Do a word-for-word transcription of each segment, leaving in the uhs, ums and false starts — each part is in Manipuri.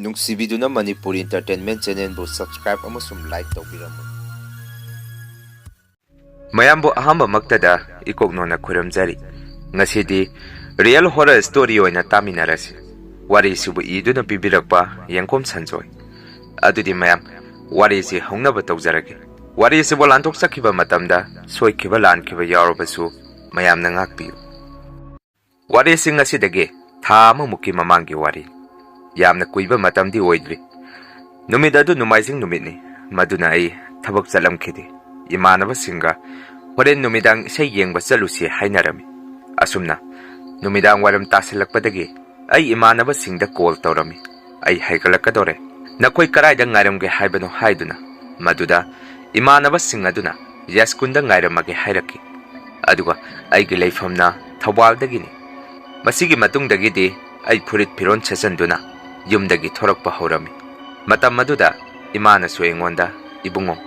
ꯅꯨꯡꯁꯤꯕꯤꯗꯨꯅ ꯃꯅꯤꯄꯨꯔ Entertainment Channelꯕꯨ subscribe ꯑꯃꯁꯨꯡ like ꯇꯧꯕꯤꯔꯝꯃꯨ꯫ ꯃꯌꯥꯝꯕꯨ ꯑꯍꯥꯟꯕꯃꯛꯇꯗ ꯏꯀꯣꯛꯅꯣꯅ ꯈꯨꯔꯨꯝꯖꯔꯤ꯫ ꯉꯁꯤꯗꯤ real horror story ꯑꯣꯏꯅ ꯇꯥꯃꯤꯟꯅꯔꯁꯤ꯫ ꯋꯥꯔꯤꯁꯤꯕꯨ ꯏꯗꯨꯅ ꯄꯤꯕꯤꯔꯛꯄ ꯌꯦꯡꯈꯣꯝ ꯁꯟꯖꯣꯏ꯫ ꯑꯗꯨꯗꯤ ꯃꯌꯥꯝ, ꯋꯥꯔꯤꯁꯤ ꯍꯧꯅꯕ ꯇꯧꯖꯔꯒꯦ꯫ ꯋꯥꯔꯤꯁꯤꯕꯨ ꯂꯥꯟꯊꯣꯛꯆꯈꯤꯕ ꯃꯇꯝꯗ ꯁꯣꯏꯈꯤꯕ ꯂꯥꯟꯈꯤꯕ ꯌꯥꯎꯔꯕꯁꯨ ꯃꯌꯥꯝꯅ ꯉꯥꯛꯄꯤꯌꯨ꯫ ꯋꯥꯔꯤꯁꯤ ꯉꯁꯤꯗꯒꯤ ꯊꯥ ꯑꯃꯃꯨꯛꯀꯤ ꯃꯃꯥꯡꯒꯤ ꯋꯥꯔꯤ꯫ ꯌꯥꯝꯅ ꯀꯨꯏꯕ ꯃꯇꯝꯗꯤ ꯑꯣꯏꯗ꯭ꯔꯤ꯫ ꯅꯨꯃꯤꯠ ꯑꯗꯨ ꯅꯣꯡꯃꯥꯏꯖꯤꯡ ꯅꯨꯃꯤꯠꯅꯤ꯫ ꯃꯗꯨꯅ ꯑꯩ ꯊꯕꯛ ꯆꯠꯂꯝꯈꯤꯗꯦ꯫ ꯏꯃꯥꯟꯅꯕꯁꯤꯡꯒ ꯍꯣꯔꯦꯟ ꯅꯨꯃꯤꯗꯥꯡ ꯏꯁꯩ ꯌꯦꯡꯕ ꯆꯠꯂꯨꯁꯤ ꯍꯥꯏꯅꯔꯝꯃꯤ꯫ ꯑꯁꯨꯝꯅ ꯅꯨꯃꯤꯗꯥꯡ ꯋꯥꯏꯔꯝ ꯇꯥꯁꯤꯜꯂꯛꯄꯗꯒꯤ ꯑꯩ ꯏꯃꯥꯟꯅꯕꯁꯤꯡꯗ call ꯇꯧꯔꯝꯃꯤ꯫ "ꯑꯩ ꯍꯥꯏꯒꯠꯂꯛꯀꯗꯧꯔꯦ, ꯅꯈꯣꯏ ꯀꯗꯥꯏꯗ ꯉꯥꯏꯔꯝꯒꯦ ꯍꯥꯏꯕꯅꯣ?" ꯍꯥꯏꯗꯨꯅ꯫ ꯃꯗꯨꯗ ꯏꯃꯥꯟꯅꯕꯁꯤꯡ ꯑꯗꯨꯅ "ꯌꯥꯏꯁ꯭ꯀꯨꯜꯗ ꯉꯥꯏꯔꯝꯃꯒꯦ" ꯍꯥꯏꯔꯛꯈꯤ꯫ ꯑꯗꯨꯒ ꯑꯩꯒꯤ ꯂꯩꯐꯝꯅ ꯊꯧꯕꯥꯜꯗꯒꯤꯅꯤ꯫ ꯃꯁꯤꯒꯤ ꯃꯇꯨꯡꯗꯒꯤꯗꯤ ꯑꯩ ꯐꯨꯔꯤꯠ ꯐꯤꯔꯣꯜ ꯁꯦꯠꯆꯟꯗꯨꯅ ꯌꯨꯝꯗꯒꯤ ꯊꯣꯔꯛꯄ ꯍꯧꯔꯝꯃꯤ꯫ ꯃꯇꯝ ꯑꯗꯨꯗ ꯏꯃꯥꯅꯁꯨ ꯑꯩꯉꯣꯟꯗ, "ꯏꯕꯨꯡꯉꯣ,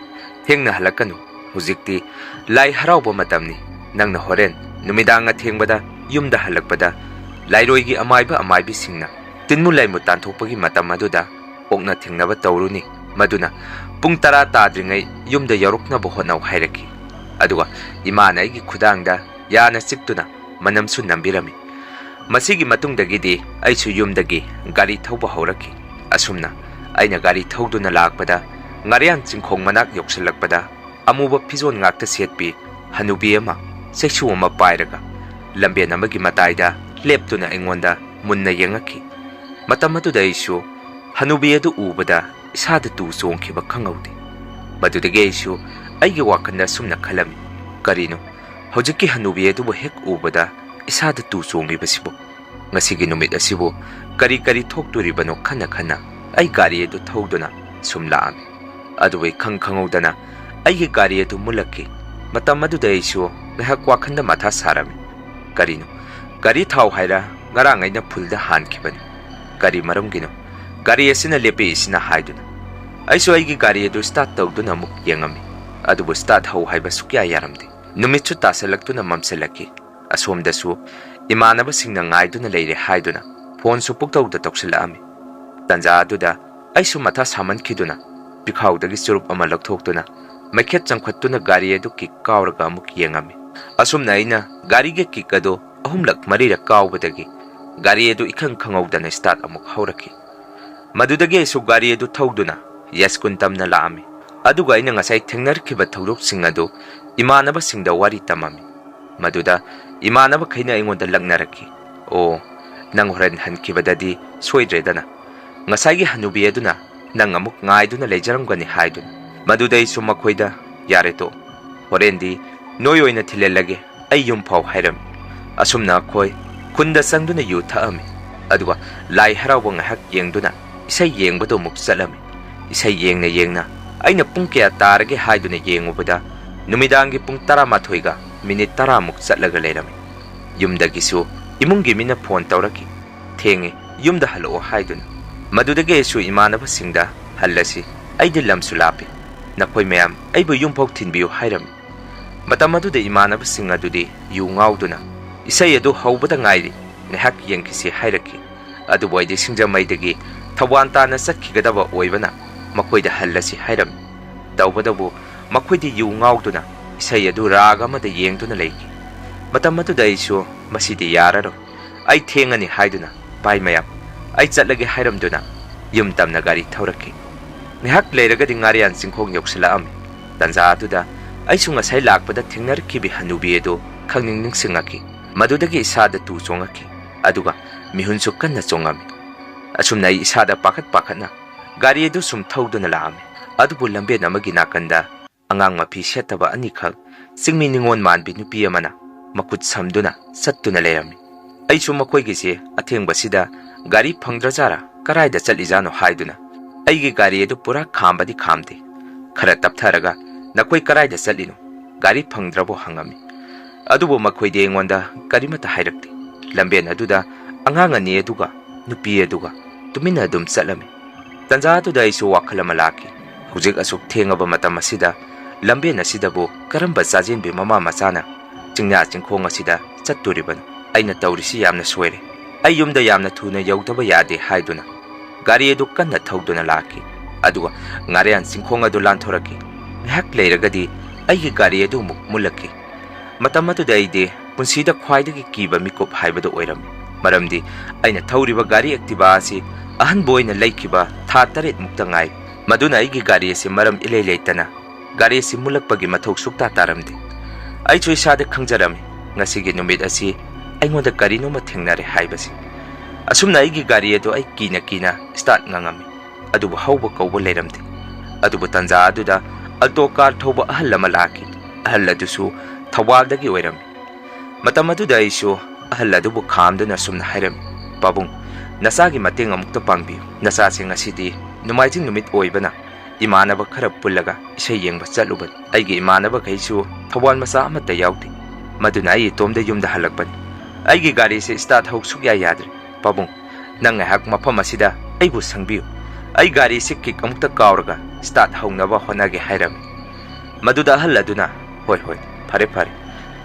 ꯊꯦꯡꯅ ꯍꯜꯂꯛꯀꯅꯨ꯫ ꯍꯧꯖꯤꯛꯇꯤ ꯂꯥꯏ ꯍꯔꯥꯎꯕ ꯃꯇꯝꯅꯤ꯫ ꯅꯪꯅ ꯍꯣꯔꯦꯟ ꯅꯨꯃꯤꯗꯥꯡ ꯑꯊꯦꯡꯕꯗ ꯌꯨꯝꯗ ꯍꯜꯂꯛꯄꯗ ꯂꯥꯏꯔꯣꯏꯒꯤ ꯑꯃꯥꯏꯕ ꯑꯃꯥꯏꯕꯤꯁꯤꯡꯅ ꯇꯤꯟꯃꯨ ꯂꯥꯏꯃꯨ ꯇꯥꯟꯊꯣꯛꯄꯒꯤ ꯃꯇꯝ ꯑꯗꯨꯗ ꯑꯣꯛꯅ ꯊꯦꯡꯅꯕ ꯇꯧꯔꯨꯅꯤ꯫ ꯃꯗꯨꯅ ꯄꯨꯡ ꯇꯔꯥ ꯇꯥꯗ꯭ꯔꯤꯉꯩ ꯌꯨꯝꯗ ꯌꯧꯔꯛꯅꯕ ꯍꯣꯠꯅꯧ" ꯍꯥꯏꯔꯛꯈꯤ꯫ ꯑꯗꯨꯒ ꯏꯃꯥꯅ ꯑꯩꯒꯤ ꯈꯨꯗꯥꯡꯗ ꯌꯥꯅ ꯆꯤꯛꯇꯨꯅ ꯃꯅꯝꯁꯨ ꯅꯝꯕꯤꯔꯝꯃꯤ꯫ ꯃꯁꯤꯒꯤ ꯃꯇꯨꯡꯗꯒꯤꯗꯤ ꯑꯩꯁꯨ ꯌꯨꯝꯗꯒꯤ ꯒꯥꯔꯤ ꯊꯧꯕ ꯍꯧꯔꯛꯈꯤ꯫ ꯑꯁꯨꯝꯅ ꯑꯩꯅ ꯒꯥꯔꯤ ꯊꯧꯗꯨꯅ ꯂꯥꯛꯄꯗ, ꯉꯥꯔꯤꯌꯥꯟ ꯆꯤꯡꯈꯣꯡ ꯃꯅꯥꯛ ꯌꯧꯁꯤꯜꯂꯛꯄꯗ, ꯑꯃꯨꯕ ꯐꯤꯖꯣꯜ ꯉꯥꯛꯇ ꯁꯦꯠꯄꯤ ꯍꯅꯨꯕꯤ ꯑꯃ ꯆꯩꯁꯨ ꯑꯃ ꯄꯥꯏꯔꯒ ꯂꯝꯕꯦꯟ ꯑꯃꯒꯤ ꯃꯇꯥꯏꯗ ꯂꯦꯞꯇꯨꯅ ꯑꯩꯉꯣꯟꯗ ꯃꯨꯟꯅ ꯌꯦꯡꯉꯛꯈꯤ꯫ ꯃꯇꯝ ꯑꯗꯨꯗ ꯑꯩꯁꯨ ꯍꯅꯨꯕꯤ ꯑꯗꯨ ꯎꯕꯗ ꯏꯁꯥꯗ ꯇꯨ ꯆꯣꯡꯈꯤꯕ ꯈꯪꯍꯧꯗꯦ꯫ ꯃꯗꯨꯗꯒꯤ ꯑꯩꯁꯨ ꯑꯩꯒꯤ ꯋꯥꯈꯜꯗ ꯑꯁꯨꯝꯅ ꯈꯜꯂꯝꯃꯤ, "ꯀꯔꯤꯅꯣ, ꯍꯧꯖꯤꯛꯀꯤ ꯍꯅꯨꯕꯤ ꯑꯗꯨꯕꯨ ꯍꯦꯛ ꯎꯕꯗ ꯏꯁꯥꯗ ꯇꯨ ꯆꯣꯡꯂꯤꯕꯁꯤꯕꯨ? ꯉꯁꯤꯒꯤ ꯅꯨꯃꯤꯠ ꯑꯁꯤꯕꯨ ꯀꯔꯤ ꯀꯔꯤ ꯊꯣꯛꯇꯣꯔꯤꯕꯅꯣ?" ꯈꯟꯅ ꯈꯟꯅ ꯑꯩ ꯒꯥꯔꯤ ꯑꯗꯨ ꯊꯧꯗꯨꯅ ꯁꯨꯝ ꯂꯥꯛꯑꯝꯃꯤ꯫ ꯑꯗꯨꯕꯨ ꯏꯈꯪ ꯈꯪꯍꯧꯗꯅ ꯑꯩꯒꯤ ꯒꯥꯔꯤ ꯑꯗꯨ ꯃꯨꯠꯂꯛꯈꯤ꯫ ꯃꯇꯝ ꯑꯗꯨꯗ ꯑꯩꯁꯨ ꯉꯥꯏꯍꯥꯛ ꯋꯥꯈꯜꯗ ꯃꯊꯥ ꯁꯥꯔꯝꯃꯤ꯫ "ꯀꯔꯤꯅꯣ, ꯒꯥꯔꯤ ꯊꯥꯎ ꯍꯥꯏꯔ ꯉꯔꯥꯡ ꯑꯩꯅ ꯐꯨꯜꯗ ꯍꯥꯟꯈꯤꯕꯅꯤ꯫ ꯀꯔꯤ ꯃꯔꯝꯒꯤꯅꯣ ꯒꯥꯔꯤ ꯑꯁꯤꯅ ꯂꯦꯞꯄꯛꯏꯁꯤꯅ?" ꯍꯥꯏꯗꯨꯅ ꯑꯩꯁꯨ ꯑꯩꯒꯤ ꯒꯥꯔꯤ ꯑꯗꯨ start ꯇꯧꯗꯨꯅ ꯑꯃꯨꯛ ꯌꯦꯡꯉꯝꯃꯤ꯫ ꯑꯗꯨꯕꯨ start ꯍꯧ ꯍꯥꯏꯕ ꯁꯨꯛꯌꯥ ꯌꯥꯔꯝꯗꯦ꯫ ꯅꯨꯃꯤꯠꯁꯨ ꯇꯥꯁꯜꯂꯛꯇꯨꯅ ꯃꯝꯁꯤꯜꯂꯛꯈꯤ꯫ ꯑꯁꯣꯝꯗꯁꯨ ꯏꯃꯥꯟꯅꯕꯁꯤꯡꯅ ꯉꯥꯏꯗꯨꯅ ꯂꯩꯔꯦ ꯍꯥꯏꯗꯨꯅ ꯐꯣꯟꯁꯨ ꯄꯨꯡꯇꯧꯗ ꯇꯧꯁꯤꯜꯂꯛꯑꯝꯃꯤ꯫ ꯇꯥꯟꯖꯥ ꯑꯗꯨꯗ ꯑꯩꯁꯨ ꯃꯊꯥ ꯁꯥꯃꯟꯈꯤꯗꯨꯅ ꯄꯤꯈꯥꯎꯗꯒꯤ ꯆꯨꯔꯨꯞ ꯑꯃ ꯂꯧꯊꯣꯛꯇꯨꯅ ꯃꯩꯈꯦꯠ ꯆꯪꯈꯠꯇꯨꯅ ꯒꯥꯔꯤ ꯑꯗꯨ ꯀꯤꯛ ꯀꯥꯎꯔꯒ ꯑꯃꯨꯛ ꯌꯦꯡꯉꯝꯃꯤ꯫ ꯑꯁꯨꯝꯅ ꯑꯩꯅ ꯒꯥꯔꯤꯒꯤ ꯀꯤꯛ ꯑꯗꯨ ꯑꯍꯨꯝꯂꯛ ꯃꯔꯤꯔꯛ ꯀꯥꯎꯕꯗꯒꯤ ꯒꯥꯔꯤ ꯑꯗꯨ ꯏꯈꯪ ꯈꯪꯍꯧꯗꯅ ꯁ꯭ꯇꯥꯔꯠ ꯑꯃꯨꯛ ꯍꯧꯔꯛꯈꯤ꯫ ꯃꯗꯨꯗꯒꯤ ꯑꯩꯁꯨ ꯒꯥꯔꯤ ꯑꯗꯨ ꯊꯧꯗꯨꯅ ꯌꯥꯏꯁ꯭ꯀꯨꯟ ꯇꯝꯅ ꯂꯥꯛꯑꯝꯃꯤ꯫ ꯑꯗꯨꯒ ꯑꯩꯅ ꯉꯁꯥꯏ ꯊꯦꯡꯅꯔꯛꯈꯤꯕ ꯊꯧꯗꯣꯛꯁꯤꯡ ꯑꯗꯨ ꯏꯃꯥꯟꯅꯕꯁꯤꯡꯗ ꯋꯥꯔꯤ ꯇꯝꯃꯝꯃꯤ꯫ ꯃꯗꯨꯗ ꯏꯃꯥꯟꯅꯕꯈꯩꯅ ꯑꯩꯉꯣꯟꯗ ꯂꯛꯅꯔꯛꯈꯤ꯫ "ꯑꯣ, ꯅꯪ ꯍꯣꯔꯦꯟ ꯍꯟꯈꯤꯕꯗꯗꯤ ꯁꯣꯏꯗ꯭ꯔꯦꯗꯅ꯫ ꯉꯁꯥꯏꯒꯤ ꯍꯅꯨꯕꯤ ꯑꯗꯨꯅ ꯅꯪ ꯑꯃꯨꯛ ꯉꯥꯏꯗꯨꯅ ꯂꯩꯖꯔꯝꯒꯅꯤ" ꯍꯥꯏꯗꯨꯅ꯫ ꯃꯗꯨꯗ ꯑꯩꯁꯨ ꯃꯈꯣꯏꯗ, "ꯌꯥꯔꯦ ꯇꯣꯛ, ꯍꯣꯔꯦꯟꯗꯤ ꯅꯣꯏ ꯑꯣꯏꯅ ꯊꯤꯜꯍꯜꯂꯒꯦ, ꯑꯩ ꯌꯨꯝ ꯐꯥꯎ" ꯍꯥꯏꯔꯝꯃꯤ꯫ ꯑꯁꯨꯝꯅ ꯑꯩꯈꯣꯏ ꯈꯨꯟꯗ ꯆꯪꯗꯨꯅ ꯌꯨ ꯊꯛꯑꯝꯃꯤ꯫ ꯑꯗꯨꯒ ꯂꯥꯏ ꯍꯔꯥꯎꯕ ꯉꯥꯏꯍꯥꯛ ꯌꯦꯡꯗꯨꯅ ꯏꯁꯩ ꯌꯦꯡꯕꯗꯨ ꯑꯃꯨꯛ ꯆꯠꯂꯝꯃꯤ꯫ ꯏꯁꯩ ꯌꯦꯡꯅ ꯌꯦꯡꯅ ꯑꯩꯅ ꯄꯨꯡ ꯀꯌꯥ ꯇꯥꯔꯒꯦ ꯍꯥꯏꯗꯨꯅ ꯌꯦꯡꯉꯨꯕꯗ ꯅꯨꯃꯤꯗꯥꯡꯒꯤ ꯄꯨꯡ ꯇꯔꯥꯃꯥꯊꯣꯏꯒ ꯃꯤꯅꯤꯠ ꯇꯔꯥꯃꯨꯛ ꯆꯠꯂꯒ ꯂꯩꯔꯝꯃꯤ꯫ ꯌꯨꯝꯗꯒꯤꯁꯨ ꯏꯃꯨꯡꯒꯤ ꯃꯤꯅ ꯐꯣꯟ ꯇꯧꯔꯛꯈꯤ, "ꯊꯦꯡꯉꯦ, ꯌꯨꯝꯗ ꯍꯜꯂꯛꯑꯣ" ꯍꯥꯏꯗꯨꯅ꯫ ꯃꯗꯨꯗꯒꯤ ꯑꯩꯁꯨ ꯏꯃꯥꯟꯅꯕꯁꯤꯡꯗ, "ꯍꯜꯂꯁꯤ, ꯑꯩꯗꯤ ꯂꯝꯁꯨ ꯂꯥꯞꯄꯤ, ꯅꯈꯣꯏ ꯃꯌꯥꯝ ꯑꯩꯕꯨ ꯌꯨꯝꯐꯥꯎ ꯊꯤꯟꯕꯤꯌꯨ" ꯍꯥꯏꯔꯝꯃꯤ꯫ ꯃꯇꯝ ꯑꯗꯨꯗ ꯏꯃꯥꯟꯅꯕꯁꯤꯡ ꯑꯗꯨꯗꯤ ꯌꯨ ꯉꯥꯎꯗꯨꯅ ꯏꯁꯩ ꯑꯗꯨ ꯍꯧꯕꯗ ꯉꯥꯏꯔꯤ, ꯉꯥꯏꯍꯥꯛ ꯌꯦꯡꯈꯤꯁꯤ ꯍꯥꯏꯔꯛꯈꯤ꯫ ꯑꯗꯨꯕꯨ ꯑꯩꯗꯤ ꯁꯤꯡꯖꯃꯩꯗꯒꯤ ꯊꯧꯕꯥꯜ ꯇꯥꯟꯅ ꯆꯠꯈꯤꯒꯗꯕ ꯑꯣꯏꯕꯅ ꯃꯈꯣꯏꯗ ꯍꯜꯂꯁꯤ ꯍꯥꯏꯔꯝꯃꯤ꯫ ꯇꯧꯕꯇꯕꯨ ꯃꯈꯣꯏꯗꯤ ꯌꯨ ꯉꯥꯎꯗꯨꯅ ꯏꯁꯩ ꯑꯗꯨ ꯔꯥꯒ ꯑꯃꯗ ꯌꯦꯡꯗꯨꯅ ꯂꯩꯈꯤ꯫ ꯃꯇꯝ ꯑꯗꯨꯗ ꯑꯩꯁꯨ "ꯃꯁꯤꯗꯤ ꯌꯥꯔꯔꯣꯏ, ꯑꯩ ꯊꯦꯡꯉꯅꯤ" ꯍꯥꯏꯗꯨꯅ, "ꯚꯥꯏ ꯃꯌꯥꯝ, ꯑꯩ ꯆꯠꯂꯒꯦ" ꯍꯥꯏꯔꯝꯗꯨꯅ ꯌꯨꯝ ꯇꯝꯅ ꯒꯥꯔꯤ ꯊꯧꯔꯛꯈꯤ꯫ ꯉꯥꯏꯍꯥꯛ ꯂꯩꯔꯒꯗꯤ ꯉꯥꯔꯤꯌꯥꯟ ꯆꯤꯡꯈꯣꯡ ꯌꯧꯁꯤꯜꯂꯛꯑꯝꯃꯤ꯫ ꯇꯥꯟꯖꯥ ꯑꯗꯨꯗ ꯑꯩꯁꯨ ꯉꯁꯥꯏ ꯂꯥꯛꯄꯗ ꯊꯦꯡꯅꯔꯛꯈꯤꯕꯤ ꯍꯅꯨꯕꯤ ꯑꯗꯨ ꯈꯪꯅꯤꯡ ꯅꯤꯡꯁꯤꯡꯉꯛꯈꯤ꯫ ꯃꯗꯨꯗꯒꯤ ꯏꯁꯥꯗ ꯇꯨ ꯆꯣꯡꯉꯛꯈꯤ꯫ ꯑꯗꯨꯒ ꯃꯤꯍꯨꯟꯁꯨ ꯀꯟꯅ ꯆꯣꯡꯉꯝꯃꯤ꯫ ꯑꯁꯨꯝꯅ ꯑꯩ ꯏꯁꯥꯗ ꯄꯥꯈꯠ ꯄꯥꯈꯠꯅ ꯒꯥꯔꯤ ꯑꯗꯨ ꯁꯨꯝ ꯊꯧꯗꯨꯅ ꯂꯥꯛꯑꯝꯃꯤ꯫ ꯑꯗꯨꯕꯨ ꯂꯝꯕꯦꯟ ꯑꯃꯒꯤ ꯅꯥꯀꯟꯗ ꯑꯉꯥꯡ ꯃꯐꯤ ꯁꯦꯠꯇꯕ ꯑꯅꯤꯈꯛ ꯆꯤꯡꯃꯤ ꯅꯤꯉꯣꯜ ꯃꯥꯟꯕꯤ ꯅꯨꯄꯤ ꯑꯃꯅ ꯃꯈꯨꯠ ꯁꯝꯗꯨꯅ ꯆꯠꯇꯨꯅ ꯂꯩꯔꯝꯃꯤ꯫ ꯑꯩꯁꯨ ꯃꯈꯣꯏꯒꯤꯁꯦ ꯑꯊꯦꯡꯕꯁꯤꯗ ꯒꯥꯔꯤ ꯐꯪꯗ꯭ꯔꯖꯥꯔꯥ, ꯀꯔꯥꯏꯗ ꯆꯠꯂꯤꯖꯥꯠꯅꯣ ꯍꯥꯏꯗꯨꯅ ꯑꯩꯒꯤ ꯒꯥꯔꯤ ꯑꯗꯨ ꯄꯨꯔꯥ ꯈꯥꯝꯕꯗꯤ ꯈꯥꯝꯗꯦ꯫ ꯈꯔ ꯇꯞꯊꯔꯒ, "ꯅꯈꯣꯏ ꯀꯔꯥꯏꯗ ꯆꯠꯂꯤꯅꯣ? ꯒꯥꯔꯤ ꯐꯪꯗ꯭ꯔꯕꯣ?" ꯍꯪꯉꯝꯃꯤ꯫ ꯑꯗꯨꯕꯨ ꯃꯈꯣꯏꯗꯤ ꯑꯩꯉꯣꯟꯗ ꯀꯔꯤꯃꯠꯇ ꯍꯥꯏꯔꯛꯇꯦ꯫ ꯂꯝꯕꯦꯟ ꯑꯗꯨꯗ ꯑꯉꯥꯡ ꯑꯅꯤ ꯑꯗꯨꯒ ꯅꯨꯄꯤ ꯑꯗꯨꯒ ꯇꯨꯃꯤꯟꯅ ꯑꯗꯨꯝ ꯆꯠꯂꯝꯃꯤ꯫ ꯇꯟꯖꯥ ꯑꯗꯨꯗ ꯑꯩꯁꯨ ꯋꯥꯈꯜ ꯑꯃ ꯂꯥꯛꯈꯤ꯫ ꯍꯧꯖꯤꯛ ꯑꯁꯨꯛ ꯊꯦꯡꯉꯕ ꯃꯇꯝ ꯑꯁꯤꯗ ꯂꯝꯕꯦꯟ ꯑꯁꯤꯗꯕꯨ ꯀꯔꯝꯕ ꯆꯥꯖꯦꯟꯕꯤ ꯃꯃꯥ ꯃꯆꯥꯅ ꯆꯤꯡꯌꯥ ꯆꯤꯡꯈꯣꯡ ꯑꯁꯤꯗ ꯆꯠꯇꯣꯔꯤꯕꯅꯣ? ꯑꯩꯅ ꯇꯧꯔꯤꯁꯤ ꯌꯥꯝꯅ ꯁꯣꯏꯔꯦ꯫ ꯑꯩ ꯌꯨꯝꯗ ꯌꯥꯝꯅ ꯊꯨꯅ ꯌꯧꯗꯕ ꯌꯥꯗꯦ ꯍꯥꯏꯗꯨꯅ ꯒꯥꯔꯤ ꯑꯗꯨ ꯀꯟꯅ ꯊꯧꯗꯨꯅ ꯂꯥꯛꯈꯤ꯫ ꯑꯗꯨꯒ ꯉꯥꯔꯤꯌꯥꯟ ꯆꯤꯡꯈꯣꯡ ꯑꯗꯨ ꯂꯥꯟꯊꯣꯔꯛꯈꯤ꯫ ꯉꯥꯏꯍꯥꯛ ꯂꯩꯔꯒꯗꯤ ꯑꯩꯒꯤ ꯒꯥꯔꯤ ꯑꯗꯨ ꯑꯃꯨꯛ ꯃꯨꯜꯂꯛꯈꯤ꯫ ꯃꯇꯝ ꯑꯗꯨꯗ ꯑꯩꯗꯤ ꯄꯨꯟꯁꯤꯗ ꯈ꯭ꯋꯥꯏꯗꯒꯤ ꯀꯤꯕ ꯃꯤꯀꯨꯞ ꯍꯥꯏꯕꯗꯨ ꯑꯣꯏꯔꯝꯃꯤ꯫ ꯃꯔꯝꯗꯤ ꯑꯩꯅ ꯊꯧꯔꯤꯕ ꯒꯥꯔꯤ Activa ꯑꯁꯤ ꯑꯍꯟꯕ ꯑꯣꯏꯅ ꯂꯩꯈꯤꯕ ꯊꯥ ꯇꯔꯦꯠ ꯃꯨꯛꯇ ꯉꯥꯏꯔꯤ꯫ ꯃꯗꯨꯅ ꯑꯩꯒꯤ ꯒꯥꯔꯤ ꯑꯁꯤ ꯃꯔꯝ ꯏꯂꯩ ꯂꯩꯇꯅ ꯒꯥꯔꯤ ꯑꯁꯤ ꯃꯨꯜꯂꯛꯄꯒꯤ ꯃꯊꯧ ꯁꯨꯛꯇꯥ ꯇꯥꯔꯝꯗꯦ꯫ ꯑꯩꯁꯨ ꯏꯁꯥꯗ ꯈꯪꯖꯔꯝꯃꯤ, ꯉꯁꯤꯒꯤ ꯅꯨꯃꯤꯠ ꯑꯁꯤ ꯑꯩꯉꯣꯟꯗ ꯀꯔꯤꯅꯣꯃ ꯊꯦꯡꯅꯔꯦ ꯍꯥꯏꯕꯁꯤ꯫ ꯑꯁꯨꯝꯅ ꯑꯩꯒꯤ ꯒꯥꯔꯤ ꯑꯗꯨ ꯑꯩ ꯀꯤꯅ ꯀꯤꯅ start ꯉꯪꯉꯝꯃꯤ꯫ ꯑꯗꯨꯕꯨ ꯍꯧꯕ ꯀꯧꯕ ꯂꯩꯔꯝꯗꯦ꯫ ꯑꯗꯨꯕꯨ ꯇꯟꯖꯥ ꯑꯗꯨꯗ Alto car ꯊꯧꯕ ꯑꯍꯜ ꯑꯃ ꯂꯥꯛꯈꯤ꯫ ꯑꯍꯜ ꯑꯗꯨꯁꯨ ꯊꯧꯕꯥꯜꯗꯒꯤ ꯑꯣꯏꯔꯝꯃꯤ꯫ ꯃꯇꯝ ꯑꯗꯨꯗ ꯑꯩꯁꯨ ꯑꯍꯜ ꯑꯗꯨꯕꯨ ꯈꯥꯝꯗꯨꯅ ꯑꯁꯨꯝꯅ ꯍꯥꯏꯔꯝꯃꯤ, "ꯄꯥꯕꯨꯡ, ꯅꯆꯥꯒꯤ ꯃꯇꯦꯡ ꯑꯃꯨꯛꯇ ꯄꯥꯡꯕꯤꯌꯨ꯫ ꯅꯆꯥꯁꯦ ꯉꯁꯤꯗꯤ ꯅꯣꯡꯃꯥꯏꯖꯤꯡ ꯅꯨꯃꯤꯠ ꯑꯣꯏꯕꯅ ꯏꯃꯥꯟꯅꯕ ꯈꯔ ꯄꯨꯜꯂꯒ ꯏꯁꯩ ꯌꯦꯡꯕ ꯆꯠꯂꯨꯕꯅꯤ꯫ ꯑꯩꯒꯤ ꯏꯃꯥꯟꯅꯕꯈꯩꯁꯨ ꯊꯧꯕꯥꯜ ꯃꯆꯥ ꯑꯃꯠꯇ ꯌꯥꯎꯗꯦ꯫ ꯃꯗꯨꯅ ꯑꯩ ꯏꯇꯣꯝꯗ ꯌꯨꯝꯗ ꯍꯜꯂꯛꯄꯅꯤ꯫ ꯑꯩꯒꯤ ꯒꯥꯔꯤꯁꯦ start ꯍꯧ ꯁꯨꯛꯌꯥ ꯌꯥꯗ꯭ꯔꯦ꯫ ꯄꯥꯕꯨꯡ, ꯅꯪ ꯉꯥꯏꯍꯥꯛ ꯃꯐꯝ ꯑꯁꯤꯗ ꯑꯩꯕꯨ ꯁꯪꯕꯤꯌꯨ꯫ ꯑꯩ ꯒꯥꯔꯤꯁꯤ kick ꯑꯃꯨꯛꯇ ꯀꯥꯎꯔꯒ start ꯍꯧꯅꯕ ꯍꯣꯠꯅꯒꯦ" ꯍꯥꯏꯔꯝꯃꯤ꯫ ꯃꯗꯨꯗ ꯑꯍꯜ ꯑꯗꯨꯅ, "ꯍꯣꯏ, ꯍꯣꯏ, ꯐꯔꯦ, ꯐꯔꯦ꯫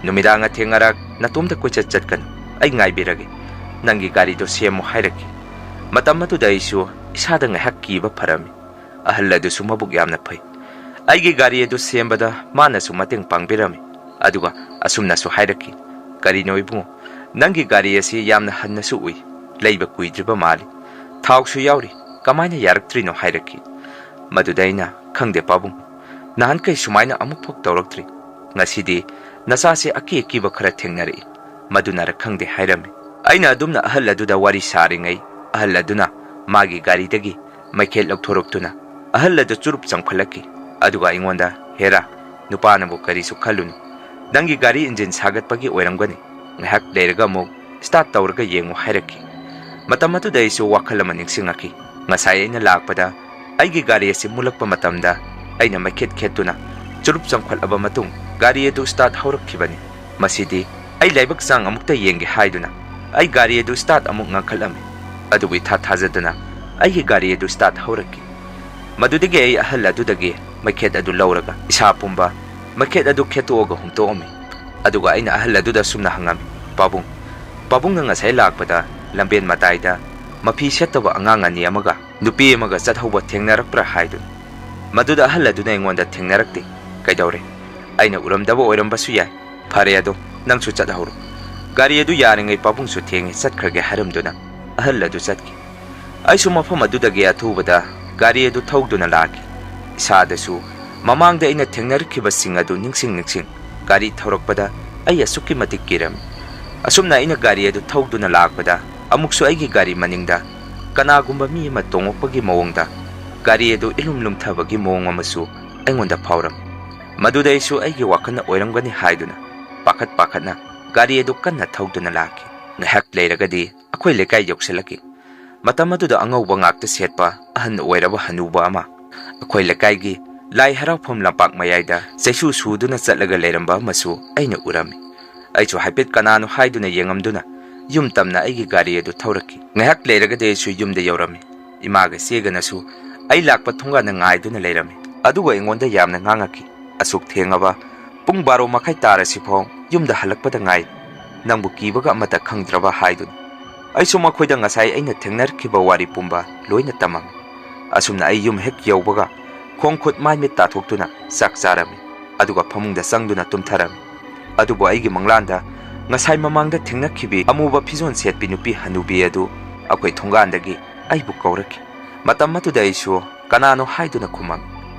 ꯅꯨꯃꯤꯗꯥꯡ ꯑꯊꯦꯡ ꯑꯔꯥꯛ ꯅꯇꯣꯝꯇ ꯀꯣꯏꯆꯠ ꯆꯠꯀꯅꯨ꯫ ꯑꯩ ꯉꯥꯏꯕꯤꯔꯒꯦ꯫ ꯅꯪꯒꯤ ꯒꯥꯔꯤꯗꯣ ꯁꯦꯝꯃꯨ" ꯍꯥꯏꯔꯛꯈꯤ꯫ ꯃꯇꯝ ꯑꯗꯨꯗ ꯑꯩꯁꯨ ꯏꯁꯥꯗ ꯉꯥꯏꯍꯥꯛ ꯀꯤꯕ ꯐꯔꯝꯃꯤ꯫ ꯑꯍꯜ ꯑꯗꯨꯁꯨ ꯃꯕꯨꯛ ꯌꯥꯝꯅ ꯐꯩ꯫ ꯑꯩꯒꯤ ꯒꯥꯔꯤ ꯑꯗꯨ ꯁꯦꯝꯕꯗ ꯃꯥꯅꯁꯨ ꯃꯇꯦꯡ ꯄꯥꯡꯕꯤꯔꯝꯃꯤ꯫ ꯑꯗꯨꯒ ꯑꯁꯨꯝꯅꯁꯨ ꯍꯥꯏꯔꯛꯈꯤ, "ꯀꯔꯤꯅꯣ ꯏꯕꯨꯡꯉꯣ, ꯅꯪꯒꯤ ꯒꯥꯔꯤ ꯑꯁꯤ ꯌꯥꯝꯅ ꯍꯟꯅꯁꯨ ꯎꯏ, ꯂꯩꯕ ꯀꯨꯏꯗ꯭ꯔꯤꯕ ꯃꯥꯜꯂꯤ꯫ ꯊꯥꯎꯁꯨ ꯌꯥꯎꯔꯤ, ꯀꯃꯥꯏꯅ ꯌꯥꯔꯛꯇ꯭ꯔꯤꯅꯣ?" ꯍꯥꯏꯔꯛꯈꯤ꯫ ꯃꯗꯨꯗ ꯑꯩꯅ, "ꯈꯪꯗꯦ ꯄꯥꯕꯨꯡ, ꯅꯍꯥꯟꯈꯩ ꯁꯨꯃꯥꯏꯅ ꯑꯃꯨꯛꯐꯥꯎ ꯇꯧꯔꯛꯇ꯭ꯔꯤ꯫ ꯉꯁꯤꯗꯤ ꯅꯆꯥꯁꯦ ꯑꯀꯤ ꯑꯀꯤꯕ ꯈꯔ ꯊꯦꯡꯅꯔꯛꯏ꯫ ꯃꯗꯨꯅꯔ ꯈꯪꯗꯦ" ꯍꯥꯏꯔꯝꯃꯤ꯫ ꯑꯩꯅ ꯑꯗꯨꯝꯅ ꯑꯍꯜ ꯑꯗꯨꯗ ꯋꯥꯔꯤ ꯁꯥꯔꯤꯉꯩ, ꯑꯍꯜ ꯑꯗꯨꯅ ꯃꯥꯒꯤ ꯒꯥꯔꯤꯗꯒꯤ ꯃꯩꯈꯦꯠ ꯂꯧꯊꯣꯔꯛꯇꯨꯅ ꯑꯍꯜ ꯑꯗꯨ ꯆꯨꯔꯨꯞ ꯆꯪꯈꯠꯂꯛꯈꯤ꯫ ꯑꯗꯨꯒ ꯑꯩꯉꯣꯟꯗ, "ꯍꯦꯔꯥ, ꯅꯨꯄꯥꯅꯕꯨ ꯀꯔꯤꯁꯨ ꯈꯜꯂꯨꯅꯨ꯫ ꯅꯪꯒꯤ ꯒꯥꯔꯤ engine ꯁꯥꯒꯠꯄꯒꯤ ꯑꯣꯏꯔꯝꯒꯅꯤ꯫ ꯉꯥꯏꯍꯥꯛ ꯂꯩꯔꯒ ꯑꯃꯨꯛ start ꯇꯧꯔꯒ ꯌꯦꯡꯉꯨ" ꯍꯥꯏꯔꯛꯈꯤ꯫ ꯃꯇꯝ ꯑꯗꯨꯗ ꯑꯩꯁꯨ ꯋꯥꯈꯜ ꯑꯃ ꯅꯤꯡꯁꯤꯡꯉꯛꯈꯤ꯫ ꯉꯁꯥꯏ ꯑꯩꯅ ꯂꯥꯛꯄꯗ ꯑꯩꯒꯤ ꯒꯥꯔꯤ ꯑꯁꯤ ꯃꯨꯠꯂꯛꯄ ꯃꯇꯝꯗ ꯑꯩꯅ ꯃꯩꯈꯦꯠ ꯈꯦꯠꯇꯨꯅ ꯆꯨꯔꯨꯞ ꯆꯪꯈꯠꯂꯕ ꯃꯇꯨꯡ ꯒꯥꯔꯤ ꯑꯗꯨ start ꯍꯧꯔꯛꯈꯤꯕꯅꯤ꯫ ꯃꯁꯤꯗꯤ ꯑꯩ ꯂꯥꯏꯕꯛ ꯆꯥꯡ ꯑꯃꯨꯛꯇ ꯌꯦꯡꯒꯦ ꯍꯥꯏꯗꯨꯅ ꯑꯩ ꯒꯥꯔꯤ ꯑꯗꯨ start ꯑꯃꯨꯛ ꯉꯪꯈꯠꯂꯝꯃꯤ꯫ ꯑꯗꯨꯕꯨ ꯏꯊꯥ ꯊꯥꯖꯗꯅ ꯑꯩꯒꯤ ꯒꯥꯔꯤ ꯑꯗꯨ start ꯍꯧꯔꯛꯈꯤ꯫ ꯃꯗꯨꯗꯒꯤ ꯑꯩ ꯑꯍꯜ ꯑꯗꯨꯗꯒꯤ ꯃꯩꯈꯦꯠ ꯑꯗꯨ ꯂꯧꯔꯒ ꯏꯁꯥ ꯄꯨꯝꯕ ꯃꯩꯈꯦꯠ ꯑꯗꯨ ꯈꯦꯠꯇꯣꯛꯑꯒ ꯍꯨꯝꯇꯣꯛꯑꯝꯃꯤ꯫ ꯑꯗꯨꯒ ꯑꯩꯅ ꯑꯍꯜ ꯑꯗꯨꯗ ꯑꯁꯨꯝꯅ ꯍꯪꯉꯝꯃꯤ, "ꯄꯥꯕꯨꯡ, ꯄꯥꯕꯨꯡꯅ ꯉꯁꯥꯏ ꯂꯥꯛꯄꯗ ꯂꯝꯕꯦꯟ ꯃꯇꯥꯏꯗ ꯃꯐꯤ ꯁꯦꯠꯇꯕ ꯑꯉꯥꯡ ꯑꯅꯤ ꯑꯃꯒ ꯅꯨꯄꯤ ꯑꯃꯒ ꯆꯠꯍꯧꯕ ꯊꯦꯡꯅꯔꯛꯄ꯭ꯔꯥ ꯍꯥꯏꯗꯨꯅ꯫ ꯃꯗꯨꯗ ꯑꯍꯜ ꯑꯗꯨꯅ ꯑꯩꯉꯣꯟꯗ "ꯊꯦꯡꯅꯔꯛꯇꯦ꯫ ꯀꯩꯗꯧꯔꯦ? ꯑꯩꯅ ꯎꯔꯝꯗꯕ ꯑꯣꯏꯔꯝꯕꯁꯨ ꯌꯥꯏ꯫ ꯐꯔꯦ ꯑꯗꯣ, ꯅꯪꯁꯨ ꯆꯠꯍꯧꯔꯣ꯫ ꯒꯥꯔꯤ ꯑꯗꯨ ꯌꯥꯔꯤꯉꯩ ꯄꯥꯕꯨꯡꯁꯨ ꯊꯦꯡꯉꯦ, ꯆꯠꯈ꯭ꯔꯒꯦ" ꯍꯥꯏꯔꯝꯗꯨꯅ ꯑꯍꯜ ꯑꯗꯨ ꯆꯠꯈꯤ꯫ ꯑꯩꯁꯨ ꯃꯐꯝ ꯑꯗꯨꯗꯒꯤ ꯑꯊꯨꯕꯗ ꯒꯥꯔꯤ ꯑꯗꯨ ꯊꯧꯗꯨꯅ ꯂꯥꯛꯈꯤ꯫ ꯏꯁꯥꯗꯁꯨ ꯃꯃꯥꯡꯗ ꯑꯩꯅ ꯊꯦꯡꯅꯔꯛꯈꯤꯕꯁꯤꯡ ꯑꯗꯨ ꯅꯤꯡꯁꯤꯡ ꯅꯤꯡꯁꯤꯡ ꯒꯥꯔꯤ ꯊꯧꯔꯛꯄꯗ ꯑꯩ ꯑꯁꯨꯛꯀꯤ ꯃꯇꯤꯛ ꯀꯤꯔꯝꯃꯤ꯫ ꯑꯁꯨꯝꯅ ꯑꯩꯅ ꯒꯥꯔꯤ ꯑꯗꯨ ꯊꯧꯗꯨꯅ ꯂꯥꯛꯄꯗ ꯑꯃꯨꯛꯁꯨ ꯑꯩꯒꯤ ꯒꯥꯔꯤ ꯃꯅꯤꯡꯗ ꯀꯅꯥꯒꯨꯝꯕ ꯃꯤ ꯑꯃ ꯇꯣꯡꯉꯛꯄꯒꯤ ꯃꯑꯣꯡꯗ ꯒꯥꯔꯤ ꯑꯗꯨ ꯏꯂꯨꯝ ꯂꯨꯝꯊꯕꯒꯤ ꯃꯑꯣꯡ ꯑꯃꯁꯨ ꯑꯩꯉꯣꯟꯗ ꯐꯥꯎꯔꯝꯃꯤ꯫ ꯃꯗꯨꯗ ꯑꯩꯁꯨ ꯑꯩꯒꯤ ꯋꯥꯈꯜꯅ ꯑꯣꯏꯔꯝꯒꯅꯤ ꯍꯥꯏꯗꯨꯅ ꯄꯥꯈꯠ ꯄꯥꯈꯠꯅ ꯒꯥꯔꯤ ꯑꯗꯨ ꯀꯟꯅ ꯊꯧꯗꯨꯅ ꯂꯥꯛꯈꯤ꯫ ꯉꯥꯏꯍꯥꯛ ꯂꯩꯔꯒꯗꯤ ꯑꯩꯈꯣꯏ ꯂꯩꯀꯥꯏ ꯌꯧꯁꯤꯜꯂꯛꯈꯤ꯫ ꯃꯇꯝ ꯑꯗꯨꯗ ꯑꯉꯧꯕ ꯉꯥꯛꯇ ꯁꯦꯠꯄ ꯑꯍꯟ ꯑꯣꯏꯔꯕ ꯍꯅꯨꯕ ꯑꯃ ꯑꯩꯈꯣꯏ ꯂꯩꯀꯥꯏꯒꯤ ꯂꯥꯏ ꯍꯔꯥꯎꯐꯝ ꯂꯝꯄꯥꯛ ꯃꯌꯥꯏꯗ ꯆꯩꯁꯨ ꯁꯨꯗꯨꯅ ꯆꯠꯂꯒ ꯂꯩꯔꯝꯕ ꯑꯃꯁꯨ ꯑꯩꯅ ꯎꯔꯝꯃꯤ꯫ ꯑꯩꯁꯨ ꯍꯥꯏꯐꯦꯠ ꯀꯅꯥꯅꯣ ꯍꯥꯏꯗꯨꯅ ꯌꯦꯡꯉꯝꯗꯨꯅ ꯌꯨꯝ ꯇꯝꯅ ꯑꯩꯒꯤ ꯒꯥꯔꯤ ꯑꯗꯨ ꯊꯧꯔꯛꯈꯤ꯫ ꯉꯥꯏꯍꯥꯛ ꯂꯩꯔꯒꯗꯤ ꯑꯩꯁꯨ ꯌꯨꯝꯗ ꯌꯧꯔꯝꯃꯤ꯫ ꯏꯃꯥꯒ ꯏꯆꯦꯒꯅꯁꯨ ꯑꯩ ꯂꯥꯛꯄ ꯊꯣꯡꯒꯥꯟꯗ ꯉꯥꯏꯗꯨꯅ ꯂꯩꯔꯝꯃꯤ꯫ ꯑꯗꯨꯒ ꯑꯩꯉꯣꯟꯗ ꯌꯥꯝꯅ ꯉꯥꯡꯉꯛꯈꯤ, "ꯑꯁꯨꯛ ꯊꯦꯡꯉꯕ, ꯄꯨꯡ ꯕꯥꯔꯣ ꯃꯈꯥꯏ ꯇꯥꯔꯁꯤꯐꯥꯎ ꯌꯨꯝꯗ ꯍꯜꯂꯛꯄꯗ ꯉꯥꯏ, ꯅꯪꯕꯨ ꯀꯤꯕꯒ ꯑꯃꯠꯇ ꯈꯪꯗ꯭ꯔꯕ?" ꯍꯥꯏꯗꯨꯅ꯫ ꯑꯩꯁꯨ ꯃꯈꯣꯏꯗ ꯉꯁꯥꯏ ꯑꯩꯅ ꯊꯦꯡꯅꯔꯛꯈꯤꯕ ꯋꯥꯔꯤ ꯄꯨꯝꯕ ꯂꯣꯏꯅ ꯇꯝꯃꯝꯃꯤ꯫ ꯑꯁꯨꯝꯅ ꯑꯩ ꯌꯨꯝ ꯍꯦꯛ ꯌꯧꯕꯒ ꯈꯣꯡ ꯈꯨꯠ ꯃꯥꯏ ꯃꯤꯠ ꯇꯥꯊꯣꯛꯇꯨꯅ ꯆꯥꯛ ꯆꯥꯔꯝꯃꯤ, ꯑꯗꯨꯒ ꯐꯃꯨꯡꯗ ꯆꯪꯗꯨꯅ ꯇꯨꯝꯊꯔꯝꯃꯤ꯫ ꯑꯗꯨꯕꯨ ꯑꯩꯒꯤ ꯃꯪꯂꯥꯟꯗ ꯉꯁꯥꯏ ꯃꯃꯥꯡꯗ ꯊꯦꯡꯅꯈꯤꯕꯤ ꯑꯃꯨꯕ ꯐꯤꯖꯣꯜ ꯁꯦꯠꯄꯤ ꯅꯨꯄꯤ ꯍꯅꯨꯕꯤ ꯑꯗꯨ ꯑꯩꯈꯣꯏ ꯊꯣꯡꯒꯥꯟꯗꯒꯤ ꯑꯩꯕꯨ ꯀꯧꯔꯛꯈꯤ꯫ ꯃꯇꯝ ꯑꯗꯨꯗ ꯑꯩꯁꯨ ꯀꯅꯥꯅꯣ ꯍꯥꯏꯗꯨꯅ ꯈꯨꯝꯃꯝꯃꯤ꯫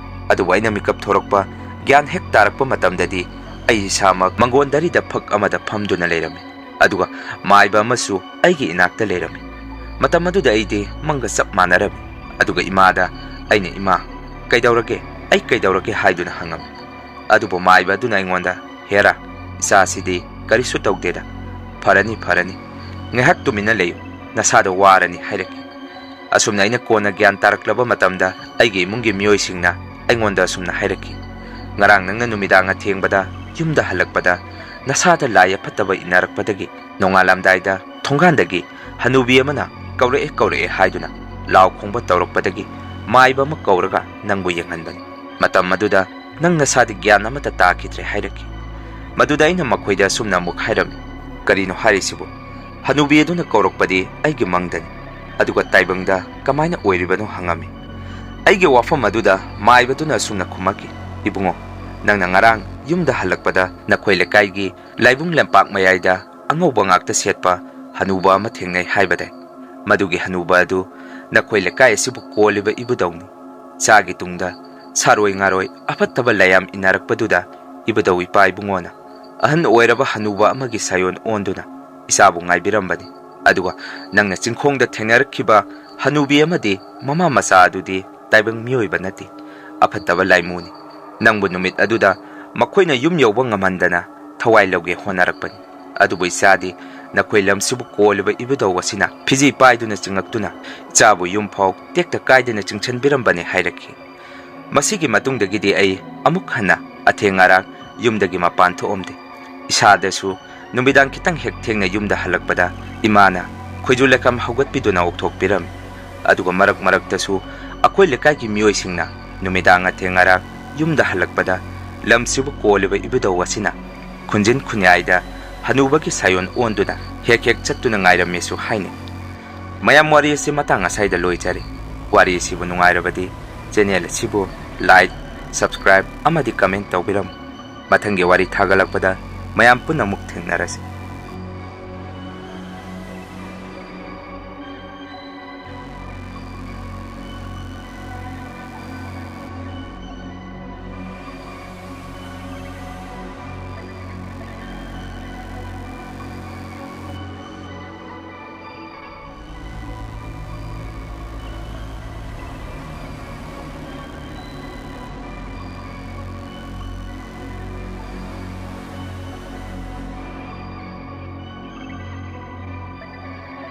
ꯑꯗꯨꯕꯨ ꯑꯩꯅ ꯃꯤꯀꯞ ꯊꯣꯔꯛꯄ, ꯒ꯭ꯌꯥꯟ ꯍꯦꯛ ꯇꯥꯔꯛꯄ ꯃꯇꯝꯗꯗꯤ ꯑꯩ ꯏꯁꯥꯃꯛ ꯃꯪꯒꯣꯟꯗꯥꯔꯤꯗ ꯐꯛ ꯑꯃꯗ ꯐꯝꯗꯨꯅ ꯂꯩꯔꯝꯃꯤ, ꯑꯗꯨꯒ ꯃꯥꯏꯕ ꯑꯃꯁꯨ ꯑꯩꯒꯤ ꯏꯅꯥꯛꯇ ꯂꯩꯔꯝꯃꯤ꯫ ꯃꯇꯝ ꯑꯗꯨꯗ ꯑꯩꯗꯤ ꯃꯪꯒ ꯆꯞ ꯃꯥꯟꯅꯔꯝꯃꯤ꯫ ꯑꯗꯨꯒ ꯏꯃꯥꯗ ꯑꯩꯅ, "ꯏꯃꯥ, ꯀꯩꯗꯧꯔꯒꯦ? ꯑꯩ ꯀꯩꯗꯧꯔꯒꯦ?" ꯍꯥꯏꯗꯨꯅ ꯍꯪꯉꯝꯃꯤ꯫ ꯑꯗꯨꯕꯨ ꯃꯥꯏꯕ ꯑꯗꯨꯅ ꯑꯩꯉꯣꯟꯗ, "ꯍꯦꯔꯥ, ꯏꯆꯥꯁꯤꯗꯤ ꯀꯔꯤꯁꯨ ꯇꯧꯗꯦꯗ꯫ ꯐꯔꯅꯤ, ꯐꯔꯅꯤ꯫ ꯉꯥꯏꯍꯥꯛ ꯇꯨꯃꯤꯟꯅ ꯂꯩꯌꯨ, ꯅꯁꯥꯗꯣ ꯋꯥꯔꯅꯤ" ꯍꯥꯏꯔꯛꯈꯤ꯫ ꯑꯁꯨꯝꯅ ꯑꯩꯅ ꯀꯣꯟꯅ ꯒ꯭ꯌꯥꯟ ꯇꯥꯔꯛꯂꯕ ꯃꯇꯝꯗ ꯑꯩꯒꯤ ꯏꯃꯨꯡꯒꯤ ꯃꯤꯑꯣꯏꯁꯤꯡꯅ ꯑꯩꯉꯣꯟꯗ ꯑꯁꯨꯝꯅ ꯍꯥꯏꯔꯛꯈꯤ, "ꯉꯔꯥꯡ ꯅꯪꯅ ꯅꯨꯃꯤꯗꯥꯡ ꯑꯊꯦꯡꯕꯗ ꯌꯨꯝꯗ ꯍꯜꯂꯛꯄꯗ ꯅꯁꯥꯗ ꯂꯥꯏ ꯑꯐꯠꯇꯕ ꯏꯟꯅꯔꯛꯄꯗꯒꯤ ꯅꯣꯡꯉꯥꯜꯂꯝꯗꯥꯏꯗ ꯊꯣꯡꯒꯥꯟꯗꯒꯤ ꯍꯅꯨꯕꯤ ꯑꯃꯅ 'ꯀꯧꯔꯛꯑꯦ, ꯀꯧꯔꯛꯑꯦ' ꯍꯥꯏꯗꯨꯅ ꯂꯥꯎ ꯈꯣꯡꯕ ꯇꯧꯔꯛꯄꯗꯒꯤ ꯃꯥꯏꯕ ꯑꯃ ꯀꯧꯔꯒ ꯅꯪꯕꯨ ꯌꯦꯡꯍꯟꯕꯅꯤ꯫ ꯃꯇꯝ ꯑꯗꯨꯗ ꯅꯪ ꯅꯁꯥꯗꯤ ꯒ꯭ꯌꯥꯟ ꯑꯃꯠꯇ ꯇꯥꯈꯤꯗ꯭ꯔꯦ" ꯍꯥꯏꯔꯛꯈꯤ꯫ ꯃꯗꯨꯗ ꯑꯩꯅ ꯃꯈꯣꯏꯗ ꯑꯁꯨꯝꯅ ꯑꯃꯨꯛ ꯍꯥꯏꯔꯝꯃꯤ, "ꯀꯔꯤꯅꯣ ꯍꯥꯏꯔꯤꯁꯤꯕꯨ? ꯍꯅꯨꯕꯤ ꯑꯗꯨꯅ ꯀꯧꯔꯛꯄꯗꯤ ꯑꯩꯒꯤ ꯃꯪꯗꯅꯤ꯫ ꯑꯗꯨꯒ ꯇꯥꯏꯕꯪꯗ ꯀꯃꯥꯏꯅ ꯑꯣꯏꯔꯤꯕꯅꯣ ꯍꯪꯉꯝꯃꯤ꯫ ꯑꯩꯒꯤ ꯋꯥꯐꯝ ꯑꯗꯨꯗ ꯃꯥꯏꯕꯗꯨꯅ ꯑꯁꯨꯝꯅ ꯈꯨꯝꯃꯛꯈꯤ, "ꯏꯕꯨꯡꯉꯣ, ꯅꯪꯅ ꯉꯔꯥꯡ ꯌꯨꯝꯗ ꯍꯜꯂꯛꯄꯗ ꯅꯈꯣꯏ ꯂꯩꯀꯥꯏꯒꯤ ꯂꯥꯏꯕꯨꯡ ꯂꯝꯄꯥꯛ ꯃꯌꯥꯏꯗ ꯑꯉꯧꯕ ꯉꯥꯛꯇ ꯁꯦꯠꯄ ꯍꯅꯨꯕ ꯑꯃ ꯊꯦꯡꯅꯩ ꯍꯥꯏꯕꯗꯥꯏ? ꯃꯗꯨꯒꯤ ꯍꯅꯨꯕ ꯑꯗꯨ ꯅꯈꯣꯏ ꯂꯩꯀꯥꯏ ꯑꯁꯤꯕꯨ ꯀꯣꯜꯂꯤꯕ ꯏꯕꯨꯙꯧꯅꯤ꯫ ꯆꯥꯒꯤ ꯇꯨꯡꯗ ꯁꯥꯔꯣꯏ ꯉꯥꯔꯣꯏ ꯑꯐꯠꯇꯕ ꯂꯥꯏꯌꯥꯝ ꯏꯟꯅꯔꯛꯄꯗꯨꯗ ꯏꯕꯨꯙꯧ ꯏꯄꯥ ꯏꯕꯨꯡꯉꯣꯅ ꯑꯍꯟ ꯑꯣꯏꯔꯕ ꯍꯅꯨꯕ ꯑꯃꯒꯤ ꯁꯥꯌꯣꯟ ꯑꯣꯟꯗꯨꯅ ꯏꯆꯥꯕꯨ ꯉꯥꯏꯕꯤꯔꯝꯕꯅꯤ꯫ ꯑꯗꯨꯒ ꯅꯪꯅ ꯆꯤꯡꯈꯣꯡꯗ ꯊꯦꯡꯅꯔꯛꯈꯤꯕ ꯍꯅꯨꯕꯤ ꯑꯃꯗꯤ ꯃꯃꯥ ꯃꯆꯥ ꯑꯗꯨꯗꯤ ꯇꯥꯏꯕꯪ ꯃꯤꯑꯣꯏꯕ ꯅꯠꯇꯦ, ꯑꯐꯠꯇꯕ ꯂꯥꯏꯃꯨꯅꯤ꯫ ꯅꯪꯕꯨ ꯅꯨꯃꯤꯠ ꯑꯗꯨꯗ ꯃꯈꯣꯏꯅ ꯌꯨꯝ ꯌꯧꯕ ꯉꯝꯍꯟꯗꯅ ꯊꯋꯥꯏ ꯂꯧꯒꯦ ꯍꯣꯠꯅꯔꯛꯄꯅꯤ꯫ ꯑꯗꯨꯕꯨ ꯏꯆꯥꯗꯤ ꯅꯈꯣꯏ ꯂꯝꯁꯤꯕꯨ ꯀꯣꯜꯂꯤꯕ ꯏꯕꯨꯙꯧ ꯑꯁꯤꯅ ꯐꯤꯖꯤ ꯄꯥꯏꯗꯨꯅ ꯆꯤꯡꯉꯛꯇꯨꯅ ꯏꯆꯥꯕꯨ ꯌꯨꯝ ꯐꯥꯎ ꯇꯦꯛꯇ ꯀꯥꯏꯗꯅ ꯆꯤꯡꯁꯤꯟꯕꯤꯔꯝꯕꯅꯤ" ꯍꯥꯏꯔꯛꯈꯤ꯫ ꯃꯁꯤꯒꯤ ꯃꯇꯨꯡꯗꯒꯤꯗꯤ ꯑꯩ ꯑꯃꯨꯛ ꯍꯟꯅ ꯑꯊꯦꯡ ꯑꯔꯥꯛ ꯌꯨꯝꯗꯒꯤ ꯃꯄꯥꯟ ꯊꯣꯛꯑꯝꯗꯦ꯫ ꯏꯁꯥꯗꯁꯨ ꯅꯨꯃꯤꯗꯥꯡ ꯈꯤꯇꯪ ꯍꯦꯛ ꯊꯦꯡꯅ ꯌꯨꯝꯗ ꯍꯜꯂꯛꯄꯗ ꯏꯃꯥꯅ ꯈꯣꯏꯖꯨ ꯂꯩꯈꯝ ꯍꯧꯒꯠꯄꯤꯗꯨꯅ ꯑꯣꯛꯊꯣꯛꯄꯤꯔꯝꯃꯤ꯫ ꯑꯗꯨꯒ ꯃꯔꯛ ꯃꯔꯛꯇꯁꯨ ꯑꯩꯈꯣꯏ ꯂꯩꯀꯥꯏꯒꯤ ꯃꯤꯑꯣꯏꯁꯤꯡꯅ ꯅꯨꯃꯤꯗꯥꯡ ꯑꯊꯦꯡ ꯑꯔꯥꯛ ꯌꯨꯝꯗ ꯍꯜꯂꯛꯄꯗ ꯂꯝꯁꯤꯕꯨ ꯀꯣꯜꯂꯤꯕ ꯏꯕꯨꯙꯧ ꯑꯁꯤꯅ ꯈꯨꯟꯖꯤꯟ ꯈꯨꯟꯌꯥꯏꯗ ꯍꯅꯨꯕꯒꯤ ꯁꯥꯌꯣꯟ ꯑꯣꯟꯗꯨꯅ ꯍꯦꯛ ꯍꯦꯛ ꯆꯠꯇꯨꯅ ꯉꯥꯏꯔꯝꯃꯦꯁꯨ ꯍꯥꯏꯅꯩ꯫ ꯃꯌꯥꯝ, ꯋꯥꯔꯤ ꯑꯁꯤ ꯃꯇꯥꯡ ꯑꯁꯥꯏꯗ ꯂꯣꯏꯖꯔꯦ꯫ ꯋꯥꯔꯤ ꯑꯁꯤꯕꯨ ꯅꯨꯡꯉꯥꯏꯔꯕꯗꯤ channel ꯑꯁꯤꯕꯨ like, subscribe ꯑꯃꯗꯤ comment ꯇꯧꯕꯤꯔꯝꯃꯨ꯫ ꯃꯊꯪꯒꯤ ꯋꯥꯔꯤ ꯊꯥꯒꯠꯂꯛꯄꯗ ꯃꯌꯥꯝ ꯄꯨꯟꯅ ꯑꯃꯨꯛ ꯊꯦꯡꯅꯔꯁꯤ꯫